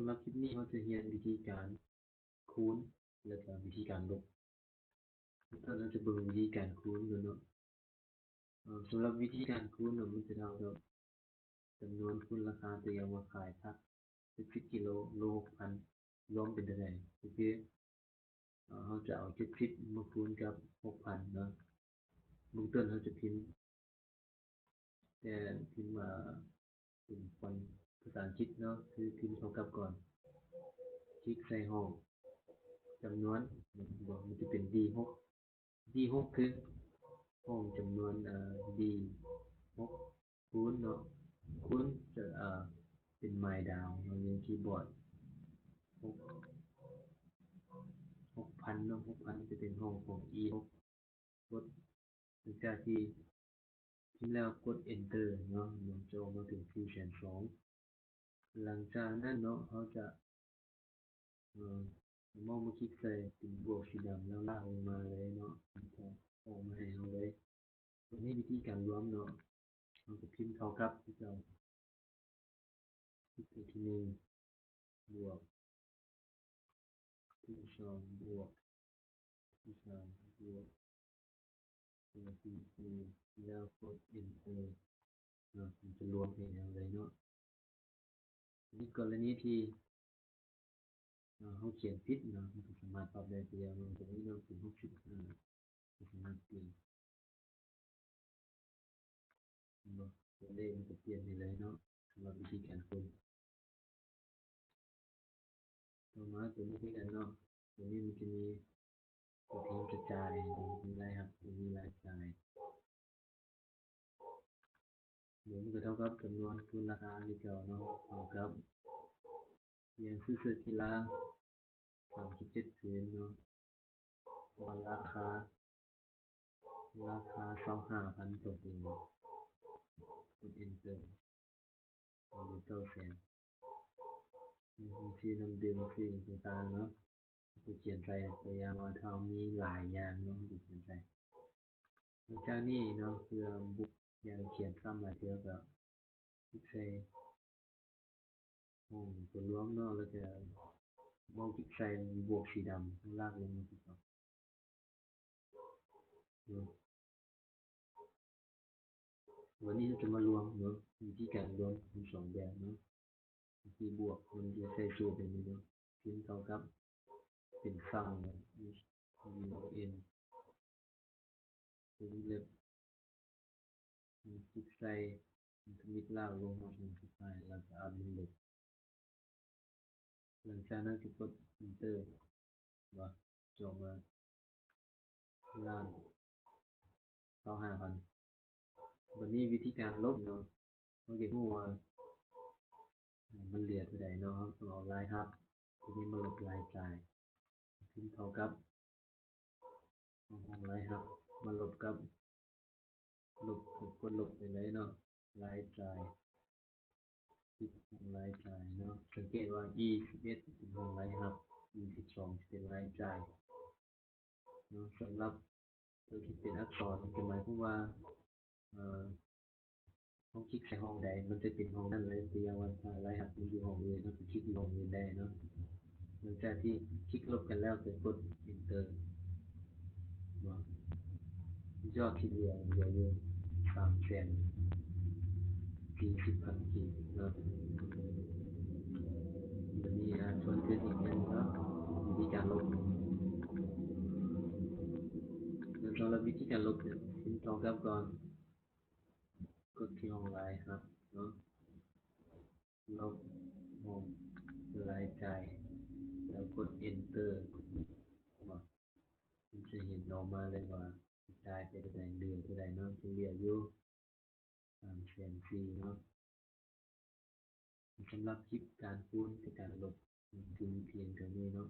ລັບຄລິບນີ້ເຮົາຈະຮຽນວິທີການຄູນ ແລະກະວິທີການລົບ. ເຮົາຈະເບິ່ງວິທີການຄູນກ່ອນເນາະ. ເອີ ສຳລັບວິທີການຄູນເນາະ ມັນຈະເທົ່າກັບຈຳນວນຄູນລາຄາ ຕົວຢ່າງວ່າຂາຍຜັກເຈັດສິບກິໂລ ໂລຫົກພັນ ລວມເປັນເທົ່າໃດ? ກໍຄື ເຮົາຈະເອົາເຈັດສິບມາຄູນກັບຫົກພັນເນາະ. ເບື້ອງຕົ້ນເຮົາຈະພິມ ແຕ່ພິມ ເປັນຟອນພາສາອັງກິດເນາະ ຄືພິມເທົ່າກັບກ່ອນ. ຄລິກໃສ່ຫ້ອງຈຳນວນ ມັນຈະເປັນດີຫົກ ດີຫົກ ຄືຫ້ອງຈຳນວນ ດີຫົກ ຄູນເນາະ ຄູນຈະ ເປັນໝາຍດາວເນາະ ຢູ່ຄີບອດ ຫົກ ຫົກພັນເນາະ ຫົກພັນຈະເປັນຫ້ອງຂອງອີຫົກ ກົດ ຫຼັງຈາກທີ່ພິມແລ້ວກົດ Enter ເນາະ ມັນຈະອອກມາເປັນສີ່ແສນສອງ. ຫຼັງຈາກນັ້ນເນາະ ເຮົາຈະ ເອົາເມົາສ໌ມາຄລິກໃສ່ ເປັນບວກສີດຳ ແລ້ວລາກລົງມາເລີຍເນາະ ມັນຈະອອກມາໃຫ້ເຮົາເລີຍ. ຕົວນີ້ວິທີການລວມເນາະ ເຮົາກໍພິມເທົ່າກັບຄືເກົ່າ ຄລິກໃສ່ທີໜຶ່ງ ບວກ ທີສອງ ບວກ ທີສາມ ບວກ ຕົວທີ່ສີ່ ແລ້ວກົດ Enter ເນາະ ມັນຈະລວມໃຫ້ເຮົາເລີຍເນາະ. ໃນກໍລະນີທີ່ ເຮົາຂຽນຜິດເນາະ ເຮົາກໍສາມາດປັບໄດ້ ຕົວຢ່າງວ່າຕົວນີ້ເນາະ ເປັນຫົກສິບຫ້າ ກໍສາມາດປ່ຽນ ເຫັນບໍ່? ຕົວເລກມັນຈະປ່ຽນໃຫ້ເລີຍເນາະ ສຳລັບວິທີການຄູນ. ຕໍ່ມາຕົວນີ້ຄືກັນເນາະ ຕົວນີ້ມັນຈະມີຕົວແທນກະຈາຍ ມີລາຍຮັບ ມີລາຍຈ່າຍ. ມັນກໍເທົ່າກັບຈຳນວນຄູນລາຄາຄືເກົ່າເນາະ ເທົ່າກັບ ຢ່າງຊື້ເສື້ອກິລາ ສາມສິບເຈັດຜືນເນາະ ວ່າລາຄາ ລາຄາຊາວຫ້າພັນຕໍ່ໂຕ ກົດ Enter ເອົາເລີຍ ເກົ້າແສນ. ຊື້ນ້ຳດື່ມ ຊື້ຫຍັງຕ່າງໆເນາະ ກໍຂຽນໃສ່ ຕົວຢ່າງວ່າຖ້າເຮົາມີຫຼາຍຢ່າງເນາະ ກໍຂຽນໃສ່. ຫຼັງຈາກນີ້ເນາະ ເພື່ອບໍ່ຢາກໃຫ້ຂຽນຊ້ຳຫຼາຍເທື່ອ ກໍຄລິກໃສ່ຫ້ອງຕົວລວມເນາະ ແລ້ວກໍເມົາສ໌ຄລິກໃສ່ບວກສີດຳ ລາກລົງມາຄືເກົ່າເນາະ. ວັນນີ້ເຮົາຈະມາລວມເນາະ ວິທີການລວມມີສອງແບບເນາະ ທີ່ບວກ ມັນຈະໃສ່ສູດແບບນີ້ເນາະ ພິມເທົ່າກັບ ເປັນຊ່ອງເນາະ ວງເລັບ ຄລິກໃສ່ທຳອິດ ລາກລົງມາທາງສຸດທ້າຍ ແລ້ວກໍອັບວງເລັບ. ຫຼັງຈາກນັ້ນກໍກົດ Enter ວ່າຈະອອກມາ ລ້ານຊາວຫ້າພັນ. ບັດນີ້ວິທີການລົບເນາະ ເຮົາຢາກຮູ້ວ່າມັນເຫຼືອເທົ່າໃດເນາະ ເຮົາຕ້ອງເອົາລາຍຮັບຕົວນີ້ມາລົບລາຍຈ່າຍ ເປັນເທົ່າກັບ ຂອງຫ້ອງລາຍຮັບມາລົບກັບ ລົບ ກົດລົບໄປເລີຍເນາະ ລາຍຈ່າຍ ຄລິກຫ້ອງລາຍຈ່າຍເນາະ ສັງເກດວ່າ ອີສິບເອັດ ເປັນຫ້ອງລາຍຮັບ ອີສິບສອງ ຈະເປັນລາຍຈ່າຍເນາະ. ສຳລັບຕົວທີ່ເປັນອັກສອນ ກໍໝາຍຄວາມວ່າ ເອີ ເຮົາຄລິກໃສ່ຫ້ອງໃດ ມັນຈະເປັນຫ້ອງນັ້ນເລີຍ ຕົວຢ່າງວ່າ ຖ້າລາຍຮັບມັນຢູ່ຫ້ອງອື່ນ ເຮົາກໍຄລິກຢູ່ຫ້ອງອື່ນໄດ້ເນາະ. ຫຼັງຈາກທີ່ຄລິກລົບກັນແລ້ວ ກໍກົດ Enter ເນາະ ຍອດທີ່ເຫຼືອ ເຫຼືອຢູ່ສາມແສນສີ່ສິບພັນກີບເນາະ. ບັດນີ້ ອາ ທວນຄືນອີກເທື່ອໜຶ່ງເນາະ ວິທີການລົບ. ແລະ ສຳລັບວິທີການລົບເນຍ ເປັນເທົ່າກັບກ່ອນ ກົດທີ່ຫ້ອງລາຍຮັບເນາະ ລົບຫ້ອງລາຍຈ່າຍ ແລ້ວກົດ Enter ເນາະ ມັນຈະເຫັນອອກມາເລີຍວ່າຈ່າຍໄປເທົ່າໃດ ເຫຼືອເທົ່າໃດເນາະ ຈະເຫຼືອຢູ່ສາມແສນສີ່ເນາະ. ສຳລັບຄລິບການຄູນກັບການລົບ ມັນຈະມີພຽງເທົ່ານີ້ເນາະ.